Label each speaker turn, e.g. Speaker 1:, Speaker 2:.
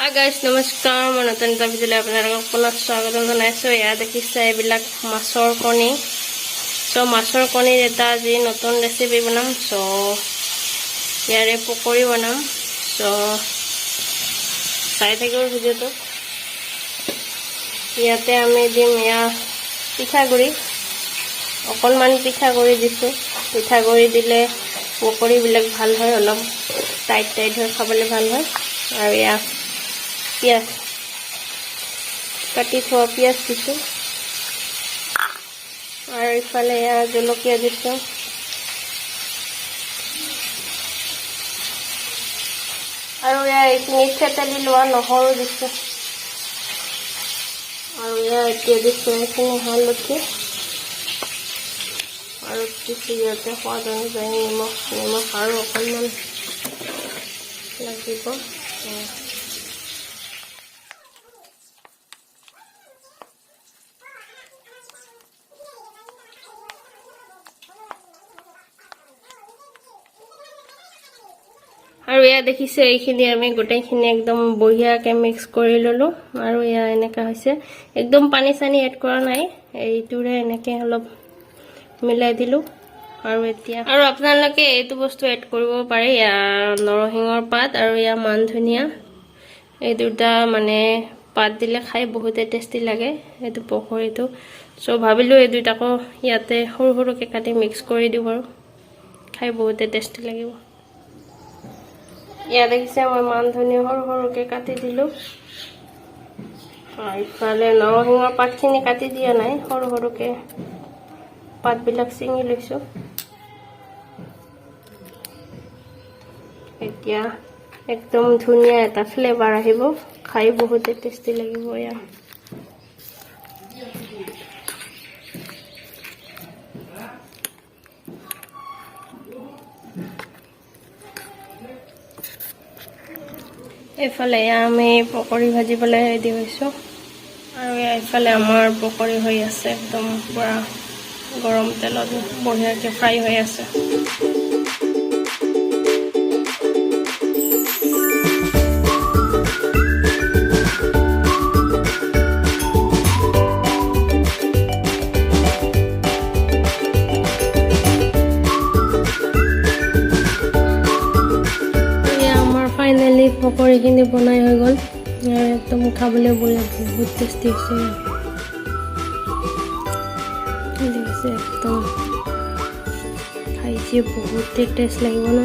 Speaker 1: Hi guys, নমস্কাৰ। মই নতুন এটা ভিডিঅ'লৈ আপোনালোকক পুনৰ স্বাগতম জনাইছোঁ। এয়া দেখিছে এইবিলাক মাছৰ কণী। চ' মাছৰ কণীৰ এটা আজি নতুন ৰেচিপি বনাম। চ' ইয়াৰে পকৰি বনাম। চ' চাই থাকিব ভিডিঅ'টো। ইয়াতে আমি দিম এয়া পিঠাগুড়ি। অকণমান পিঠাগুড়ি দিছোঁ। পিঠাগুড়ি দিলে পকৰিবিলাক ভাল হয়, অলপ টাইট টাইট হৈ খাবলৈ ভাল হয়। আৰু এয়া পিঁয়াজ, কাটি থোৱা পিঁয়াজ দিছোঁ। আৰু ইফালে এয়া জলকীয়া দিছোঁ। আৰু এয়া এইখিনি থেতেলি লোৱা নহৰু দিছোঁ। আৰু এয়া এতিয়া দিছোঁ এইখিনি হালধি আৰু দিছোঁ ইয়াতে সোৱাদ অনুযায়ী নিমখ। নিমখ আৰু অকণমান লাগিব। আৰু এয়া দেখিছে, এইখিনি আমি গোটেইখিনি একদম বঢ়িয়াকৈ মিক্স কৰি ল'লোঁ। আৰু এয়া এনেকুৱা হৈছে। একদম পানী চানী এড কৰা নাই, এইটোৰে এনেকৈ অলপ মিলাই দিলোঁ। আৰু এতিয়া আৰু আপোনালোকে এইটো বস্তু এড কৰিব পাৰে, ইয়াৰ নৰসিংহৰ পাত আৰু ইয়াৰ মান ধনিয়া। এই দুটা মানে পাত দিলে খাই বহুতে টেষ্টি লাগে এইটো পকৰীটো। চ' ভাবিলোঁ এই দুটাকো ইয়াতে সৰু সৰুকৈ কাটি মিক্স কৰি দিওঁ আৰু খাই বহুতে টেষ্টি লাগিব। ইয়াত দেখিছে, মই মান ধনিয়া সৰু সৰুকৈ কাটি দিলোঁ। ইফালে নৰসিংহৰ পাতখিনি কাটি দিয়া নাই, সৰু সৰুকৈ পাতবিলাক ছিঙি লৈছোঁ। এতিয়া একদম ধুনীয়া এটা ফ্লেভাৰ আহিব, খাই বহুতে টেষ্টি লাগিব এয়া। এইফালে এয়া আমি পকৰি ভাজিবলৈ ৰেডি হৈছোঁ। আৰু এইফালে আমাৰ পকৰি হৈ আছে, একদম পূৰা গৰম তেলত বঢ়িয়াকৈ ফ্ৰাই হৈ আছে। এয়া আমাৰ ফাইনেলি পকৰিখিনি বনাই হৈ গ'ল আৰু একদম খাবলৈ বঢ়িয়া, বহুত টেষ্টি হৈছে। দেখিছে, একদম খাই যে বহুতে টেষ্ট লাগিব ন।